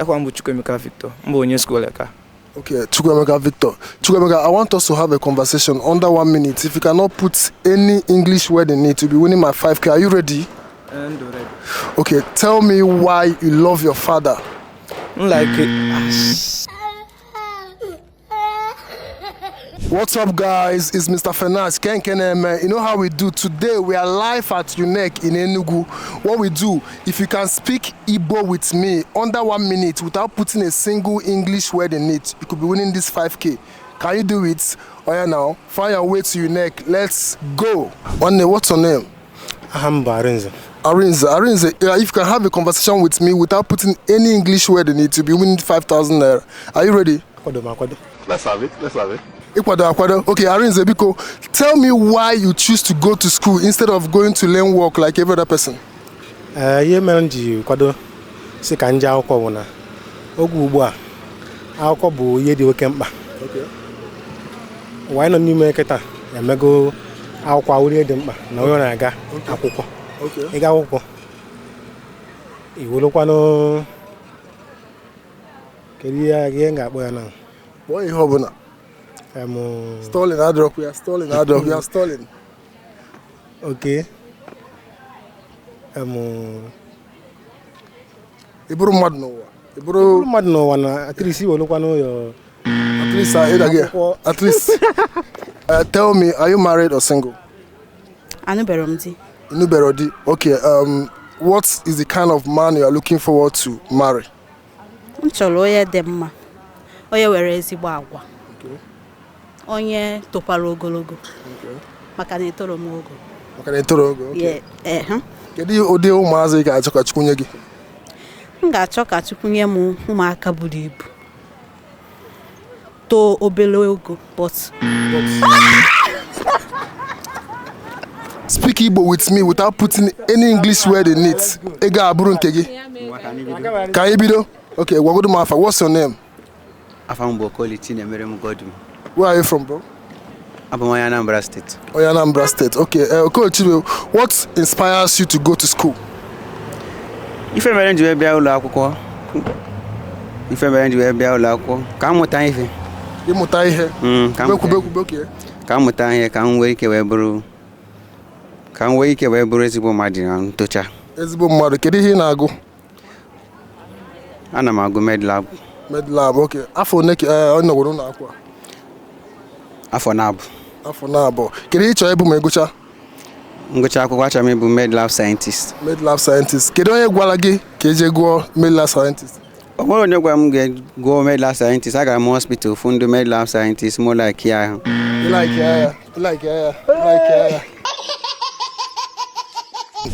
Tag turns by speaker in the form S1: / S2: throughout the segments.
S1: Afa m bụ Chukwuemeka Victor. M bụ onye school eka.
S2: Okay, Chukwuemeka Victor. Chukwuemeka, I want us to have a conversation under 1 minute. If you cannot put any English word in it, you'll be winning my 5K. Are you ready?
S1: M dị ready.
S2: Okay, tell me why you love your father.
S1: M like
S2: What's up, guys? It's Mr. Finance Ken Keneme. You know how we do today? We are live at UNEC in Enugu. What we do, if you can speak Igbo with me under 1 minute without putting a single English word in it, you could be winning this 5K. Can you do it? Oh yeah, now find your way to UNEC. Let's go. One, what's your name?
S3: Aha m bụ Arinze.
S2: Arinze. Arinze, if you can have a conversation with me without putting any English word in it, you'll be winning 5,000 naira. Are you ready?
S3: Akwado m akwado.
S4: Let's have it. Let's have it.
S2: Ikwado akwado. Okay, Arinze, biko, tell me why you choose to go to school instead of going to learn work like every other person.
S3: Ee, ihe mere m ji kwado si ka m jee akwụkwọ bụ na oge ugbu a akwụkwọ bụ ihe dị oke mkpa. Ụwa anyị nọ n'ime kịta emego akwụkwọ awụrụ ihe dị mkpa na onye ọ na-aga akwụkwọ. Ịga akwụkwọ iwelekwanụ, kedu ihe m ga-akpọ ya na?
S2: Kpọọ ihe ọbụla. Stalling adịrọkwa ya, stalling adịrọkwa ya, stalling.
S3: Oke
S2: Ị bụrụ mmadụ n'ụwa. Ị bụrụ
S3: bụrụ mmadụ n'ụwa na at least iwelekwanụ ya.
S2: At least ịda gị.
S3: Akwụkwọ.
S2: At least. Tell me, are you married or single?
S5: Anụbere m di.
S2: Inubero di. Okay, what is the kind of man you are looking forward to marry?
S5: M chọrọ onye dị mma, onye nwere ezigbo agwa, onye tokwara ogologo, maka na etoro m ogo.
S2: Maka na etoro ogo. Okay.
S5: Yeah, eh.
S2: Kedu ụdị ụmụazị ị ga-achọ ka Chukwu nye gị?
S5: M ga-achọ ka Chukwu nye m ụmụaka buru ibu, too obere ogo, but
S2: Speak Igbo with me without putting any English word in it. Ego abụrụ nke gị. Ka anyị bido. Okay, gwagodo m afa. What's your name?
S6: Afa m bụ Okoli Chinemerem Godwin.
S2: Where are you from, bro?
S6: Abụ m onye Anambra State.
S2: Onye Anambra State. Okay, Okoli Chinemerem, what inspires you to go to school?
S6: Ife mere m ji wee bịa ụlọ akwụkwọ, ife mere m ji wee bịa ụlọ akwụkwọ, ka m mụta ife.
S2: Ịmụta ihe.
S6: Ka m mụta
S2: Kwube, kwube, okay.
S6: Ka m mụta ihe, ka m nwee ike wee bụrụ ezigbo mmadụ na ntocha.
S2: Ezigbo mmadụ. Kedu ihe ị na-agụ?
S6: Ana m agụ med lab.
S2: Med lab, okay. Afọ one ka ọ nọgoro ụlọ akwụkwọ?
S6: Afọ na-abụ.
S2: Afọ na-abụọ. Kedu ihe ị chọrọ ịbụ ma ị gụchaa?
S6: Ngụcha akwụkwọ, achọrọ m ịbụ med lab scientist.
S2: Med lab scientist. Kedu onye gwara gị ka eje gụọ med lab scientist?
S6: Ọ bụrụ onye gwara m ga-gụọ med lab scientist, agara m hospital fụ ndị med lab scientist, mụ like ya ahụ.
S2: You like ya, you like ya, you like ya.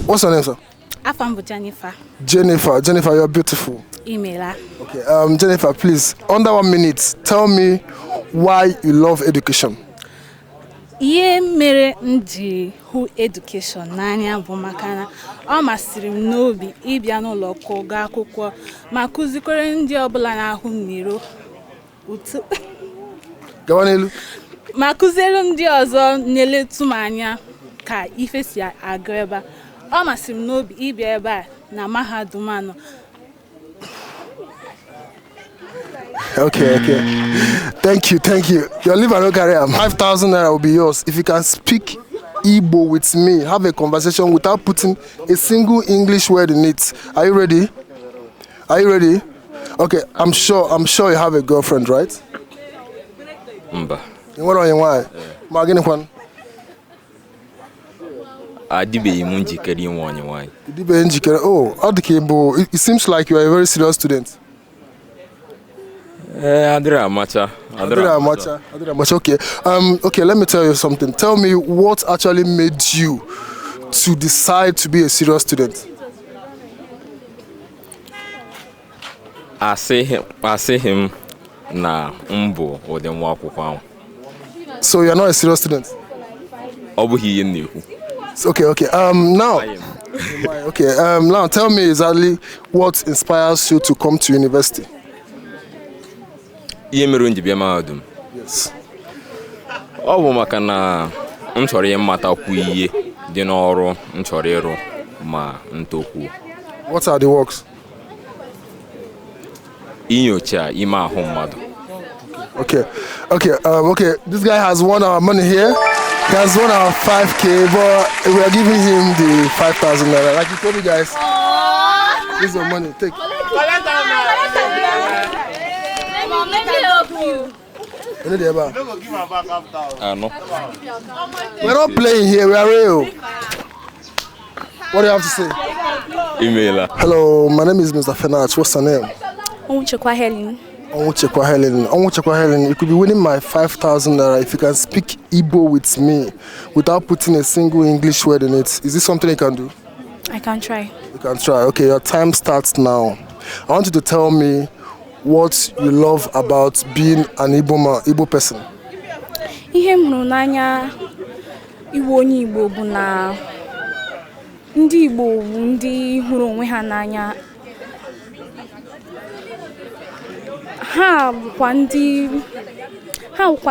S2: What's your name, sir?
S7: Afa m bụ Jennifer.
S2: Jennifer. Jennifer, you're beautiful.
S7: Imela.
S2: Okay, Jennifer, please, under 1 minute, tell me why you love education.
S7: Ihe mere m ji hụ education n'anya bụ maka na ọ masịrị m n'obi ịbịa n'ụlọ akwụkwọ gụọ akwụkwọ ma kụzikwere ndị ọbụla na-ahụ m n'iro utu.
S2: Gawa n'elu.
S7: Ma kụziere ndị ọzọ na-eletu m anya ka ife si aga ebe a. Ọ masịrị m n'obi ịbịa ebe a na mahadum anọ.
S2: Okay. Thank you, thank you. Your liver no carry am. 5,000 naira will be yours if you can speak Igbo with me, have a conversation without putting a single English word in it. Are you ready? Are you ready? Okay, I'm sure you have a girlfriend, right?
S8: Mba.
S2: Ị nwere onye nwaanyị? Ma gịnịkwanụ?
S8: Adịbeghị m njikere inwe onye nwaanyị.
S2: Ị dịbeghị njikere. Oh, ọ dị ka ị bụ, it seems like you are a very serious student.
S8: Ee, adịrị amacha.
S2: Adịrị amacha. Adịrị amacha. Okay. Okay, let me tell you something. Tell me what actually made you to decide to be a serious student.
S8: Asịghị m na m bụ ụdị nwa akwụkwọ ahụ.
S2: So you are not a serious student?
S8: Ọ bụghị ihe m na-ekwu.
S2: Okay. Now, okay. Now tell me exactly what inspires you to come to university.
S8: Ihe mere m ji bịa mahadum?
S2: Yes.
S8: Ọ bụ maka na m chọrọ ịmatakwu ihe dị n'ọrụ m chọrọ ịrụ ma m tokwuo.
S2: What are the works?
S8: Inyocha ime ahụ mmadụ.
S2: Okay, okay, okay. This guy has won our money here. He has won our 5K, but we are giving him the 5,000 naira. Like you told you guys, this is your money. Take. You need the eba.
S8: Anọ.
S2: We're not playing here. We are real. What do you have to say?
S8: Imeela.
S2: Hello, my name is Mr. Fenach. What's your name?
S7: Onwuchekwa Helen.
S2: Onwuchekwa Helen. Onwuchekwa Helen, you could be winning my 5,000 naira if you can speak Igbo with me without putting a single English word in it. Is this something you can do?
S7: I can try.
S2: You can try. Okay, your time starts now. I want you to tell me what you love about being an Igbo man, Igbo person.
S7: Ihe m hụrụ n'anya iwu onye Igbo bụ na ndị Igbo bụ ndị hụrụ onwe ha n'anya. Ha bụkwa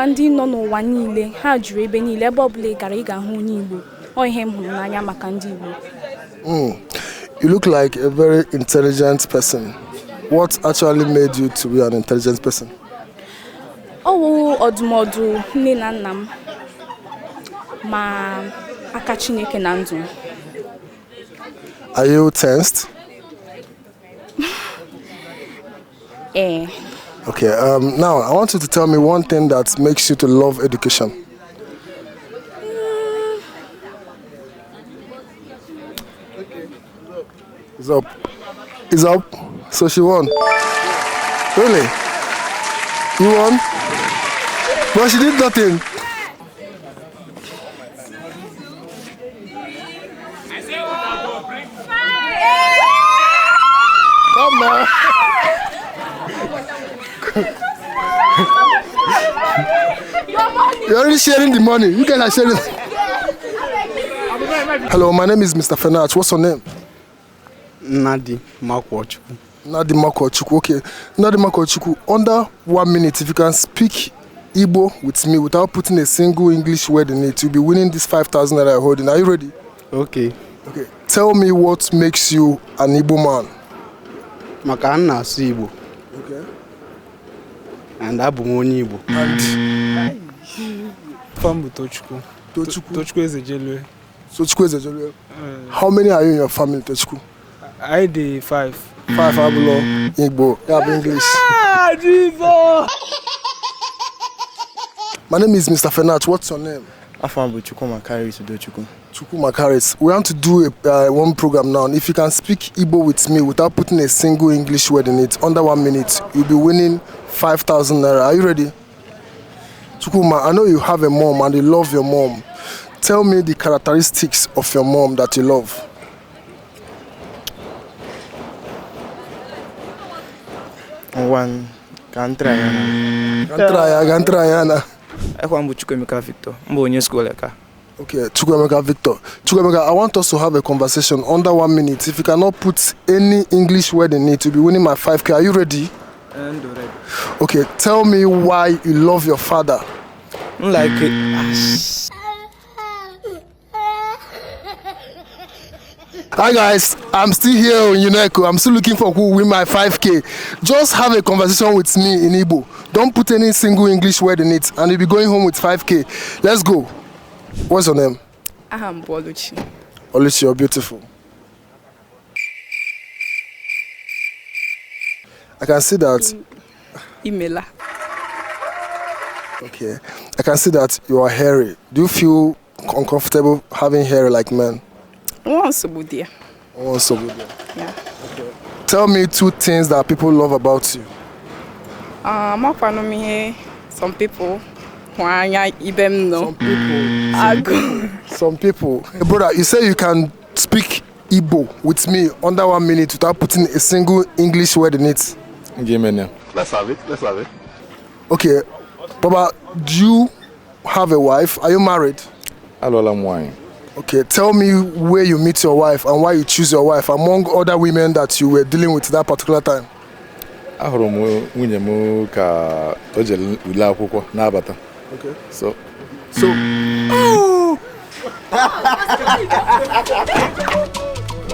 S7: ndị nọ n'ụwa niile, ha juru ebe niile, ebe ọbụla ị gara ị ga-ahụ onye Igbo. Ọ ihe m hụrụ n'anya maka ndị Igbo.
S2: You look like a very intelligent person. What actually made you to be an intelligent person?
S7: Ọ wụ ọdụmọdụ nne na nna m ma aka Chineke na ndụ.
S2: Are you tensed?
S7: Eh.
S2: Okay, now I want you to tell me one thing that makes you to love education. It's up. It's up. So she won. Really? You won? But she did nothing. Come on. You're already sharing the money. You guys are sharing. Hello, my name is Mr. Fenach. What's your name?
S6: Nnadi Makwachukwu.
S2: Nnadi Makwachukwu. Okay. Nnadi Makwachukwu, under 1 minute, if you can speak Igbo with me without putting a single English word in it, you'll be winning this 5,000 that I'm holding. Are you ready?
S6: Okay.
S2: Okay. Tell me what makes you an Igbo man.
S6: Maka m na-asụ Igbo.
S2: Okay.
S6: And abụ m onye Igbo.
S2: And
S1: Fambu Tochukwu.
S2: Tochukwu.
S1: Tochukwu Ezejelue.
S2: Tochukwu Ezejelue. How many are you in your family, Tochukwu?
S1: I dey 5.
S2: 5 abụlọ Igbo, ya bụ English.
S1: Ah, Jesus!
S2: My name is Mr. Fenach. What's your name?
S1: Afọ m bụ Chukwuma Karis Udochukwu.
S2: Chukwuma Karis. We want to do one program now. If you can speak Igbo with me without putting a single English word in it, under 1 minute, you'll be winning 5,000 naira. Are you ready? Chukwuma, I know you have a mom and you love your mom. Tell me the characteristics of your mom that you love.
S1: One, can try.
S2: Can try, Anna.
S1: Ekwa m bụ Chukwuemeka Victor. M bụ onye school eka.
S2: Okay, Chukwuemeka Victor. Chukwuemeka, I want us to have a conversation under 1 minute. If you cannot put any English word in it, you'll be winning my 5K. Are you ready?
S1: I'm ready.
S2: Okay, tell me why you love your father.
S1: Like
S2: Hi guys, I'm still here on UNECO. I'm still looking for who will win my 5K. Just have a conversation with me in Igbo. Don't put any single English word in it and you'll be going home with 5K. Let's go. What's your name?
S4: I'm Oluchi.
S2: Oluchi, you're beautiful. I can see that.
S4: Imela.
S2: Okay. I can see that you are hairy. Do you feel uncomfortable having hair like men?
S4: Once a
S2: Once a
S4: Yeah.
S2: Okay. Tell me 2 things that people love about you.
S4: Some people. Some
S2: people. Some people. Hey, brother, you say you can speak Igbo with me under 1 minute without putting a single English word in it.
S9: Give me now. Let's have it. Let's have it.
S2: Okay. Baba, do you have a wife? Are you married?
S9: Alola mwanyị.
S2: Okay, tell me where you meet your wife and why you choose your wife among other women that you were dealing with that particular time.
S9: Ahụrụ m nwunye m ka o jere ule akwụkwọ n'abata.
S2: Okay.
S9: So
S2: oh!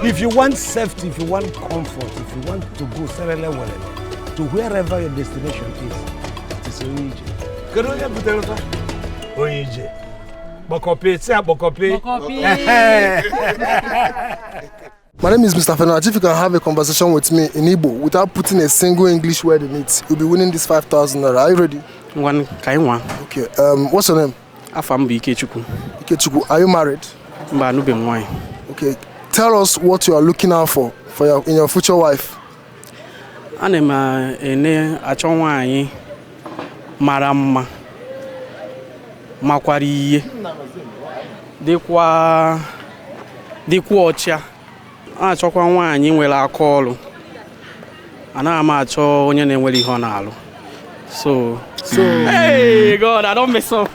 S10: If you want safety, if you want comfort, if you want to go serele welele, To wherever your destination is. It is Onye Ije. Kedu onye butere fa? Onye Ije. Kpọkọpi, si akpọkọpi.
S2: My name is Mr. Fernand. If you can have a conversation with me in Igbo without putting a single English word in it, you'll be winning this 5,000 naira. Are you ready?
S11: Ngwanụ, ka anyị nwa.
S2: Okay. What's your name?
S11: Afa m bụ Ikechukwu.
S2: Ikechukwu, are you married?
S11: Mba, anụbeghị m nwaanyị.
S2: Okay. Tell us what you are looking out for in your future wife.
S11: Ana m ene achọ nwaanyị mara mma, makwara ihe, dịkwa ọcha. A achọkwa nwaanyị nwere aka ọrụ. Anaghị m achọ onye na-enwere ihe ọ na-alụ. So hey God, I don't mess up.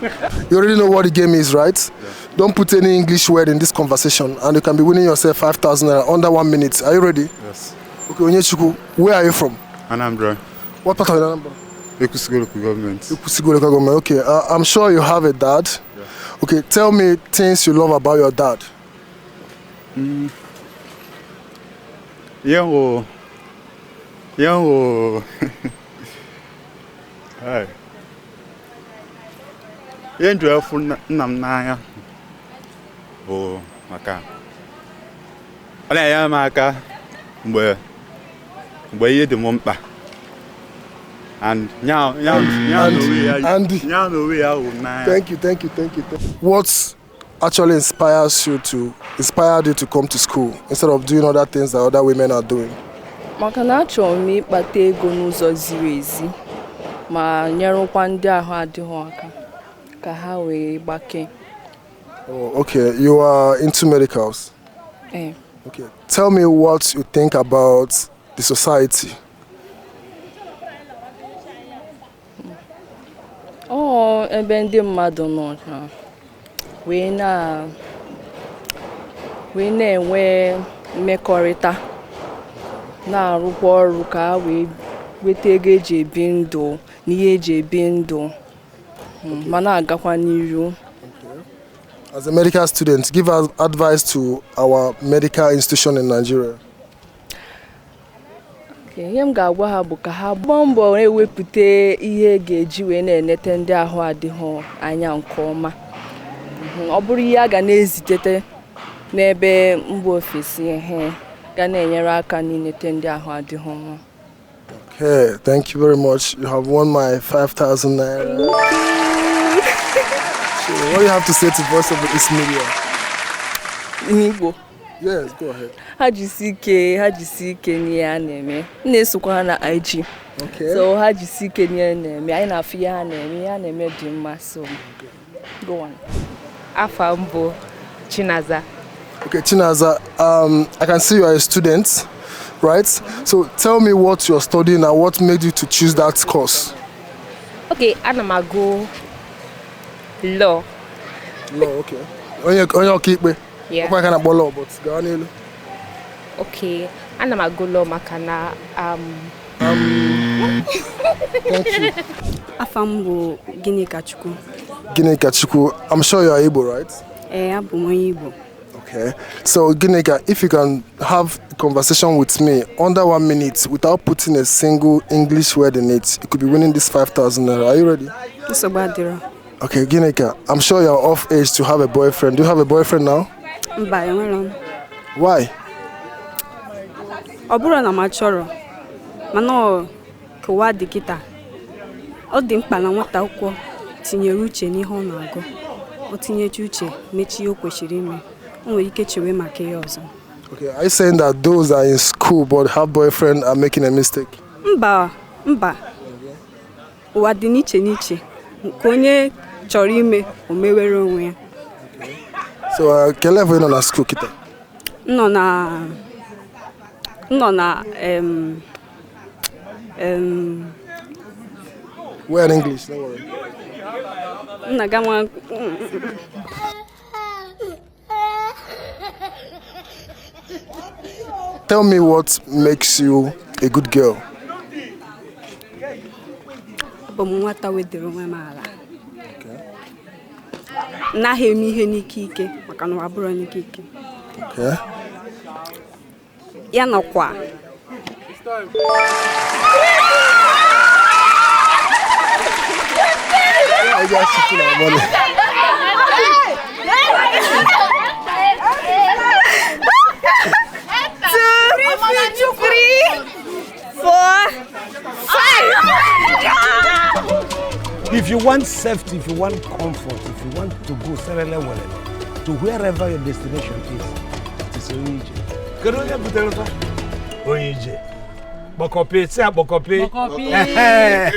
S2: You already know what the game is, right? Don't put any English word in this conversation, and you can be winning yourself 5,000 naira under 1 minute. Are you ready?
S9: Yes.
S2: Okay, Onyechukwu, where are you from?
S9: Anambra.
S2: What part of Anambra?
S9: Ekwusigo local government.
S2: Ekwusigo local government. Okay, I'm sure you have a dad. Okay, tell me things you love about your dad.
S9: Ihe hụ Hey. Ihe njụ efu nna m n'anya bụ maka ọ na-enyere m aka mgbe ihe dị m mkpa and nya n'onwe ya
S2: Andy.
S9: nya n'onwe ya hụ m n'anya.
S2: Thank you, thank you, thank you. Thank you. What actually inspires you to inspired you to come to school instead of doing other things that other women are doing?
S12: Maka na achọrọ m ịkpata ego n'ụzọ ziri ezi ma nyerụkwa ndị ahụ adịghị aka ka ha wee gbakee.
S2: Oh, okay, you are into medicals.
S12: Ee.
S2: Okay, tell me what you think about the society.
S12: Ọ ebe ndị mmadụ nọ na wee na-enwe mmekọrịta, na-arụkwa ọrụ ka ha wee nweta ego eji ebi ndụ na ihe eji ebi ndụ, ma na-agakwa n'iru.
S2: As a medical student, give us advice to our medical institution in Nigeria.
S12: Okay, ihe m ga-agwa ha bụ ka ha gbaa mbọ na-ewepụta ihe ga-eji wee na-enete ndị ahụ adịghị anya nke ọma. Ọ bụrụ ihe a ga na-ezitete n'ebe mba ofesi, ehe ga na-enyere aka n'inete ndị ahụ adịghị mma.
S2: Okay, thank you very much. You have won my 5,000 naira. So, what do you have to say to Voice of the East Media?
S12: N'Igbo?
S2: Yes, go ahead.
S12: Ha jisi ike n'ihe a na-eme. M na-esokwa ha na IG.
S2: Okay.
S12: So ha jisi ike n'ihe a na-eme. Anyị na-afụ ihe ha na-eme. Ihe ha na-eme dị mma, so go on.
S13: Afa m bụ Chinaza.
S2: Okay, Chinaza, I can see you are a student, right? So tell me what you're studying and what made you to choose that course.
S13: Okay, ana m agụ law.
S2: Law, okay. Onye ọkaikpe.
S13: Yeah.
S2: Ọkwa ka na-akpọ law, but gawa n'elu.
S13: Okay, ana m agụ law maka na
S2: Thank you.
S4: Afa m bụ Gịnịkachukwu.
S2: Ginikachukwu, I'm sure you are Igbo, right?
S4: Ee, abụ m onye Igbo.
S2: Okay. So, Ginika, if you can have a conversation with me under 1 minute without putting a single English word in it, you could be winning this 5,000 naira. Are you ready?
S4: Nsogbu adịrọ.
S2: Okay, Ginika, I'm sure you're of age to have a boyfriend. Do you have a boyfriend now?
S4: Mba, enwere m.
S2: Why?
S4: Ọ bụrụ na m achọrọ, mana ọ ka ụwa dị kịta, ọ dị mkpa na nwata akwụkwọ tinyere uche n'ihe ọ na-agụ. O tinyecha uche, mechie ihe o kwesịrị ime, o nwere ike chewe maka ihe ọzọ.
S2: Okay, are you saying that those that are in school but have boyfriend are making a mistake?
S4: Mba, mba, ụwa dị n'iche n'iche. Nke onye chọrọ ime, o mewere onwe ya.
S2: So, ke level ị nọ na school kita?
S4: M nọ na
S2: Where in English? Don't worry.
S4: M na-aga nwa.
S2: Tell me what makes you a good girl.
S4: Abụ m nwata wedere onwe m ala, naghị eme ihe n'ike ike, maka na ụwa bụrụ n'ike ike.
S2: Okay.
S4: Ya nọkwa.
S2: Just shooting our money.
S14: Two, three, four, five.
S10: If you want safety, if you want comfort, if you want to go serele welele, to wherever your destination is, it is Onye Ije. Kedu onye butere fa? Onye Ije. Kpọkọpị, si akpọkọpị.
S14: Kpọkọpị.
S10: Ehe.